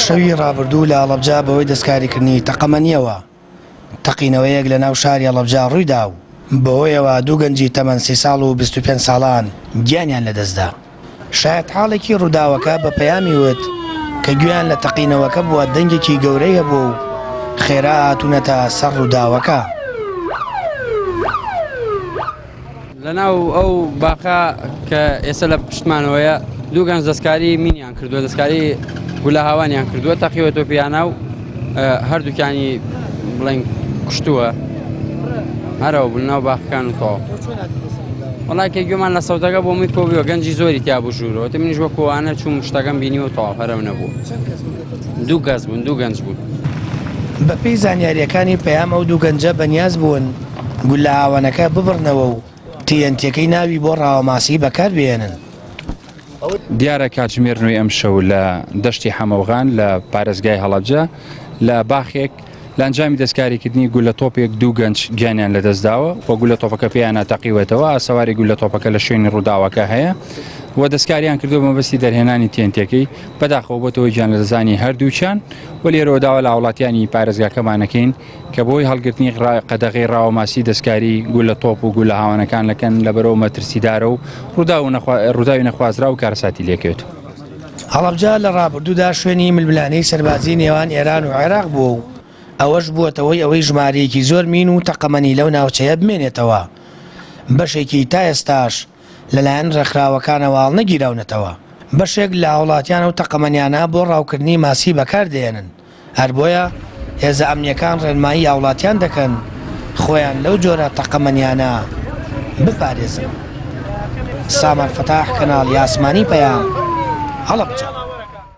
شەوی ڕابردوو لە هەڵەبجە بەهۆی دەستکاریکردنی تەقەمەنییەوە تەقینەوەیەک لەناو شاری هەڵەبجە ڕوویدا و بەهۆیەوە دوو گەنجی تەمەن سی ساڵ و 25 ساڵان گیانیان لەدەستدا. شایەتحاڵێکی ڕووداوەکە بە پەیامی وت کە گوێیان لە تەقینەوەکە بووە دەنگێکی گەورەی هەبووە و خێرا هاتوونەتە سەر ڕووداوەکە. لەناو ئەو باخە کە ئێستا لە پشتمانەوەیە دوو گەنج دەستکاری مینیان کردووە دەستکاری گولە هاوانیان کردووە تەقیوەتەوە پیانە و هەردووکیانی بڵێن کوشتووە هەرەوە بوون ناو باخەکان و تەواو وەڵای کە گوێمان لە سەوتەکە بۆ من کۆبیوە گەنجی زۆری تیا بوو ژوورەوە تە منیش وەکو ئەوانە چووم شتەکەم بینیوە تەواو هەرەو نەبوو دوو کەس بوون دوو گەنج بوون. بەپێی زانیارییەکانی پەیام ئەو دوو گەنجە بەنیاز بوون گوللە هاوەنەکە ببڕنەوە و TNT-ەکەی ناوی بۆ ڕاوەماسی بەکاربهێنن. دیارە کاتژمێر نۆی ئەمشەو لە دەشتی حەمەوغان لە پارێزگای هەڵەبجە لە باخێک لە ئەنجامی دەستکاریکردنی گولە تۆپێک دوو گەنج گیانیان لەدەستداوە و گولە تۆپەکە پێیانە تەقیوەتەوە ئاسەواری گولە تۆپەکە لە شوێنی ڕووداوەکە هەیە و دەستکاریان کردو مەبەستی دەرهێنانی تێنتەکەی بەداخەوە بۆتەوە گیان لەدەستدانی هەردووکیان و لێرەوە داوا لە هاوڵاتیانی پارێزگاکەمانەکەین کە بۆی هەڵگرتنی قەدەغەی ڕاوە ماسی دەستکاری گولە تۆپ و گولە هاوانەکان لەکەن لەبەرەوە مەترسیدارە و ڕووداوی نەخوازرا و کارەساتی لێکەوێت. هەڵەبجە لە ڕابردوودا شوێنی ململانێی سەربازی نێوان ئێران و عێراق بووە و ئەوەش بووەتە هۆی ئەوەی ژمارەیەکی زۆر مین و تەقەمەنی لەو ناوچەیە بمێنێتەوە، بەشێکی تا ئێستاش لەلایەن ڕێکخراوەکانەوە هەڵنەگیراونەتەوە. بەشێک لە هاوڵاتیان ئەو تەقەمەنیانە بۆ ڕاوکردنی ماسی بەکاردەهێنن، هەر بۆیە هێزە ئەمنییەکان ڕێنمایی هاوڵاتیان دەکەن خۆیان لەو جۆرە تەقەمەنیانە بپارێزن. سامان فەتاح، کەناڵی ئاسمانی پەیام، هەڵەبجە.